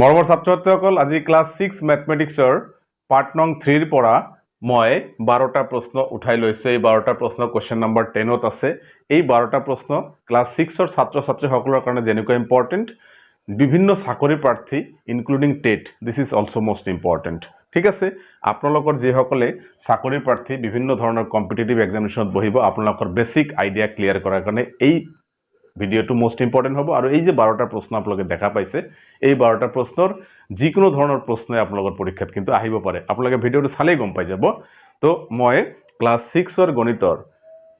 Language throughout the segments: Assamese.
মৰমৰ ছাত্ৰ ছাত্ৰীসকল, আজি ক্লাছ 6 মেথমেটিক্সৰ পাৰ্ট নং 3ৰ পৰা মই 12টা প্ৰশ্ন উঠাই লৈছোঁ। এই 12টা প্ৰশ্ন কুৱেশ্যন নম্বৰ 10ত আছে। এই 12টা প্ৰশ্ন ক্লাছ 6ৰ ছাত্ৰ ছাত্ৰীসকলৰ কাৰণে যেনেকুৱা ইম্পৰ্টেণ্ট, বিভিন্ন চাকৰি প্ৰাৰ্থী, including TET, this is also most important. ঠিক আছে, আপোনালোকৰ যিসকলে চাকৰি প্ৰাৰ্থী, বিভিন্ন ধৰণৰ কম্পিটিটিভ এক্সামিনেশ্যনত বহিব, আপোনালোকৰ বেছিক আইডিয়া ক্লিয়াৰ কৰাৰ কাৰণে এই ভিডিঅ'টো মষ্ট ইম্পৰ্টেণ্ট হ'ব। আৰু এই যে 12টা প্ৰশ্ন আপোনালোকে দেখা পাইছে, এই 12টা প্ৰশ্নৰ যিকোনো ধৰণৰ প্ৰশ্নই আপোনালোকৰ পৰীক্ষাত কিন্তু আহিব পাৰে। আপোনালোকে ভিডিঅ'টো চালেই গম পাই যাব। তো মই ক্লাছ 6ৰ গণিতৰ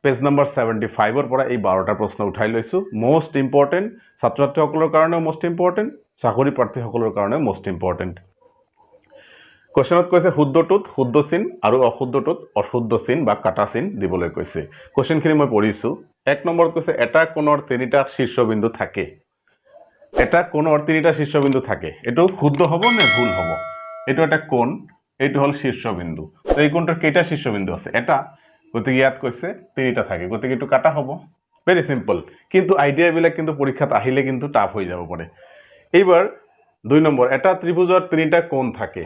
পেজ নম্বৰ 75ৰ পৰা এই 12টা প্ৰশ্ন উঠাই লৈছোঁ। মষ্ট ইম্পৰ্টেণ্ট, ছাত্ৰ ছাত্ৰীসকলৰ কাৰণেও মষ্ট ইম্পৰ্টেণ্ট, চাকৰি প্ৰাৰ্থীসকলৰ কাৰণেও মষ্ট ইম্পৰ্টেণ্ট। কুৱেশ্যনত কৈছে শুদ্ধটোত শুদ্ধ চিন আৰু অশুদ্ধটোত অশুদ্ধ চিন বা কাটা চিন দিবলৈ কৈছে। কুৱেশ্যনখিনি মই পঢ়িছোঁ। 1 নম্বৰত কৈছে, এটা কোণৰ তিনিটা শীৰ্ষবিন্দু থাকে। এটা কোণৰ তিনিটা শীৰ্ষবিন্দু থাকে, এইটো শুদ্ধ হ'ব নে ভুল হ'ব? এইটো এটা কোণ, এইটো হ'ল শীৰ্ষবিন্দু। তো এই কোণটোৰ কেইটা শীৰ্ষবিন্দু আছে? এটা। গতিকে ইয়াত কৈছে তিনিটা থাকে, গতিকে এইটো কাটা হ'ব। ভেৰি চিম্পল, কিন্তু আইডিয়াবিলাক কিন্তু পৰীক্ষাত আহিলে কিন্তু টাফ হৈ যাব পাৰে। এইবাৰ 2 নম্বৰ, এটা ত্ৰিভুজৰ তিনিটা কোণ থাকে,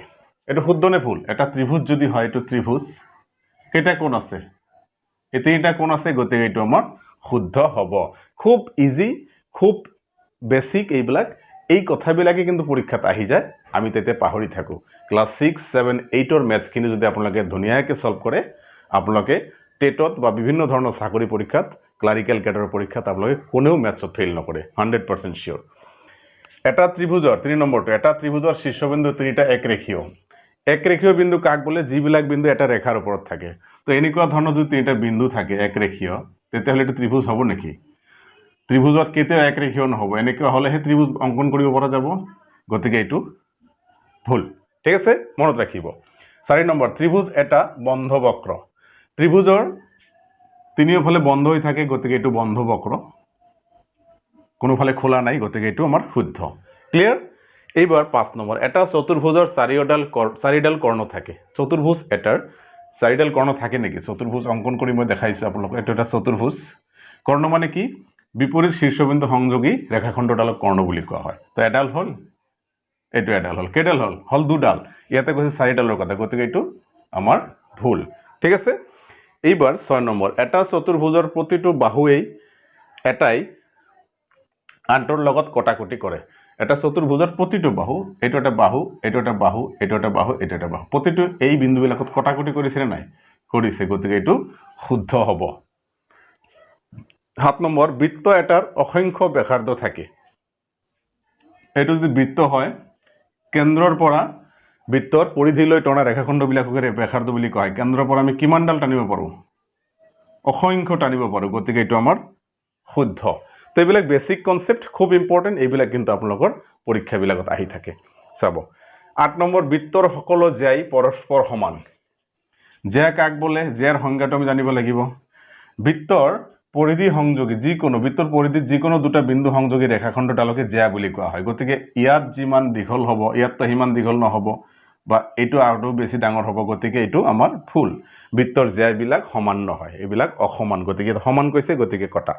এইটো শুদ্ধ নে ভুল? এটা ত্ৰিভুজ যদি হয়, এইটো ত্ৰিভুজ, কেইটা কোণ আছে? এই তিনিটা কোণ আছে, গতিকে এইটো আমাৰ শুদ্ধ হ'ব। খুব ইজি, খুব বেছিক এইবিলাক। এই কথাবিলাকে কিন্তু পৰীক্ষাত আহি যায়, আমি তেতিয়া পাহৰি থাকোঁ। ক্লাছ 6, 7, 8ৰ মেথছখিনি যদি আপোনালোকে ধুনীয়াকৈ ছল্ভ কৰে, আপোনালোকে টেটত বা বিভিন্ন ধৰণৰ চাকৰি পৰীক্ষাত, ক্লাৰিকেল কেডাৰৰ পৰীক্ষাত আপোনালোকে কোনেও মেথছত ফেইল নকৰে, 100% চিয়'ৰ। এটা ত্ৰিভুজৰ, 3 নম্বৰটো, এটা ত্ৰিভুজৰ শীৰ্ষবিন্দু তিনিটা একৰেখীয়। একৰেখীয় বিন্দু কাক বোলে? যিবিলাক বিন্দু এটা ৰেখাৰ ওপৰত থাকে। তো এনেকুৱা ধৰণৰ যদি তিনিটা বিন্দু থাকে একৰেখীয়, তেতিয়াহ'লে এইটো ত্ৰিভুজ হ'ব নেকি? ত্ৰিভুজত কেতিয়াও একৰেখীয় নহ'ব। এনেকুৱা হ'লেহে ত্ৰিভুজ অংকন কৰিব পৰা যাব। গতিকে এইটো ভুল। ঠিক আছে, মনত ৰাখিব। 4 নম্বৰ, ত্ৰিভুজ এটা বন্ধ বক্ৰ। ত্ৰিভুজৰ তিনিওফালে বন্ধ হৈ থাকে, গতিকে এইটো বন্ধ বক্ৰ, কোনোফালে খোলা নাই, গতিকে এইটো আমাৰ শুদ্ধ। ক্লিয়াৰ? এইবাৰ 5 নম্বৰ, এটা চতুৰ্ভুজৰ চাৰিডাল কৰ্ণ থাকে। চতুৰ্ভুজ এটাৰ চাৰিডাল কৰ্ণ থাকে নেকি? চতুৰ্ভুজ অংকন কৰি মই দেখাইছোঁ আপোনালোকক। এইটো এটা চতুৰ্ভুজ। কৰ্ণ মানে কি? বিপৰীত শীৰ্ষবিন্দু সংযোগী ৰেখাখণ্ডডালক কৰ্ণ বুলি কোৱা হয়। তো এডাল হ'ল, এইটো এডাল হ'ল, কেইডাল হ'ল? হ'ল দুডাল। ইয়াতে কৈছে চাৰিডালৰ কথা, গতিকে এইটো আমাৰ ভুল। ঠিক আছে, এইবাৰ 6 নম্বৰ, এটা চতুৰ্ভুজৰ প্ৰতিটো বাহুৱেই এটাই আনটোৰ লগত কটাকটি কৰে। এটা চতুৰ্ভুজৰ প্ৰতিটো বাহু, এইটো এটা বাহু, এইটো এটা বাহু, এইটো এটা বাহু, এইটো এটা বাহু, প্ৰতিটো এই বিন্দুবিলাকত কটাকটি কৰিছেনে নাই? কৰিছে, গতিকে এইটো শুদ্ধ হ'ব। 7 নম্বৰ, বৃত্ত এটাৰ অসংখ্য ব্যাসাৰ্ধ থাকে। এইটো যদি বৃত্ত হয়, কেন্দ্ৰৰ পৰা বৃত্তৰ পৰিধিলৈ টনা ৰেখাখণ্ডবিলাককে ব্যাসাৰ্ধ বুলি কোৱা হয়। কেন্দ্ৰৰ পৰা আমি কিমানডাল টানিব পাৰোঁ? অসংখ্য টানিব পাৰোঁ, গতিকে এইটো আমাৰ শুদ্ধ। তো এইবিলাক বেছিক কনচেপ্ট, খুব ইম্পৰ্টেণ্ট। এইবিলাক কিন্তু আপোনালোকৰ পৰীক্ষাবিলাকত আহি থাকে, চাব। 8 নম্বৰ, বৃত্তৰ সকলো জ্যাই পৰস্পৰ সমান। জ্যা কাক বোলে? জ্যাৰ সংজ্ঞাটো আমি জানিব লাগিব। বৃত্তৰ পৰিধি সংযোগী যিকোনো, বৃত্তৰ পৰিধিত যিকোনো দুটা বিন্দু সংযোগী ৰেখাখণ্ডডালকে জ্যা বুলি কোৱা হয়। গতিকে ইয়াত যিমান দীঘল হ'ব, ইয়াততো সিমান দীঘল নহ'ব বা এইটো আৰু বেছি ডাঙৰ হ'ব, গতিকে এইটো আমাৰ ভুল। বৃত্তৰ জ্যাবিলাক সমান নহয়, এইবিলাক অসমান, গতিকে সমান কৈছে, গতিকে কটা।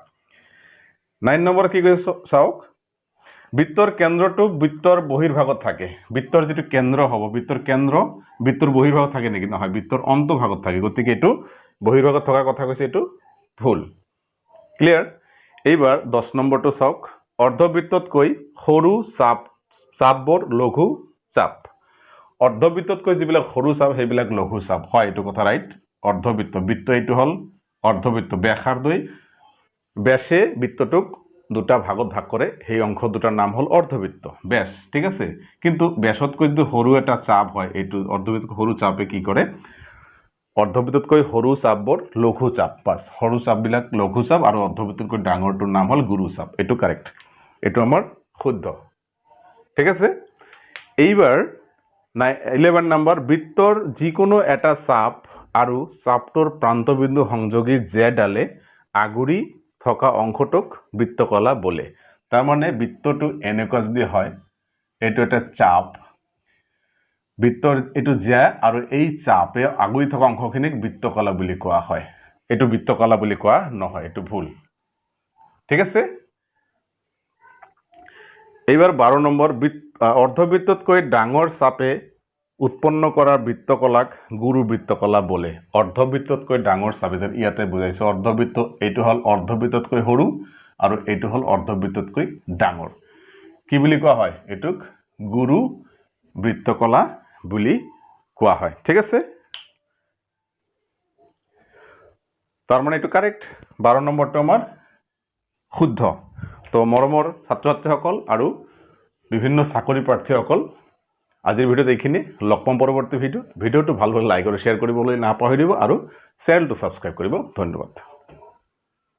9 নম্বৰ কি কৈছে চাওক, বৃত্তৰ কেন্দ্ৰটো বৃত্তৰ বহিৰ্ভাগত থাকে। বৃত্তৰ যিটো কেন্দ্ৰ হ'ব, বৃত্তৰ কেন্দ্ৰ বৃত্তৰ বহিৰ্ভাগত থাকে নেকি? নহয়, বৃত্তৰ অন্তভাগত থাকে, গতিকে এইটো বহিৰ্ভাগত থকা কথা কৈছে, এইটো ভুল। ক্লিয়াৰ? এইবাৰ 10 নম্বৰটো চাওক, অৰ্ধবৃত্ততকৈ সৰু চাপবোৰ লঘু চাপ। অৰ্ধবৃত্ততকৈ যিবিলাক সৰু চাপ, সেইবিলাক লঘু চাপ হয়, এইটো কথা ৰাইট। অৰ্ধবৃত্ত, বৃত্ত এইটো হ'ল অৰ্ধবৃত্ত, ব্যাসাৰ্ধই ব্যাসে বৃত্তটোক দুটা ভাগত ভাগ কৰে, সেই অংশ দুটাৰ নাম হ'ল অৰ্ধবৃত্ত ব্যাস। ঠিক আছে, কিন্তু ব্যাসতকৈ যদি সৰু এটা চাপ হয়, এইটো অৰ্ধবৃত্ততকৈ সৰু চাপে কি কৰে? অৰ্ধবৃত্ততকৈ সৰু চাপবোৰ লঘু চাপ, বাছ, সৰু চাপবিলাক লঘু চাপ আৰু অৰ্ধবৃত্ততকৈ ডাঙৰটোৰ নাম হ'ল গুৰু চাপ। এইটো কাৰেক্ট, এইটো আমাৰ শুদ্ধ। ঠিক আছে, এইবাৰ 11 নম্বৰ, বৃত্তৰ যিকোনো এটা চাপ আৰু চাপটোৰ প্ৰান্তবিন্দু সংযোগী জ্যাডালে আগুৰি থকা অংশটোক বৃত্তকলা বোলে। তাৰমানে বৃত্তটো এনেকুৱা যদি হয়, এইটো এটা চাপ, বৃত্তৰ এইটো জ্যা আৰু এই চাপে আগুৰি থকা অংশখিনিক বৃত্তকলা বুলি কোৱা হয়। এইটো বৃত্তকলা বুলি কোৱা নহয়, এইটো ভুল। ঠিক আছে, এইবাৰ 12 নম্বৰ, অৰ্ধবৃত্ততকৈ ডাঙৰ চাপে উৎপন্ন কৰা বৃত্তকলাক গুৰু বৃত্তকলা বোলে। অৰ্ধবৃত্ততকৈ ডাঙৰ চাপে, যেন ইয়াতে বুজাইছোঁ, অৰ্ধবৃত্ত, এইটো হ'ল অৰ্ধবৃত্ততকৈ সৰু আৰু এইটো হ'ল অৰ্ধবৃত্ততকৈ ডাঙৰ। কি বুলি কোৱা হয়? এইটোক গুৰু বৃত্তকলা বুলি কোৱা হয়। ঠিক আছে, তাৰমানে এইটো কাৰেক্ট, 12 নম্বৰটো আমাৰ শুদ্ধ। তো মৰমৰ ছাত্ৰ ছাত্ৰীসকল আৰু বিভিন্ন চাকৰি প্ৰাৰ্থীসকল, আজিৰ ভিডিঅ'ত এইখিনি। লগ পাম পৰৱৰ্তী ভিডিঅ'ত। ভিডিঅ'টো ভাল হ'লে লাইক আৰু শ্বেয়াৰ কৰিবলৈ নাপাহৰিব আৰু চেনেলটো ছাবস্ক্ৰাইব কৰিব। ধন্যবাদ।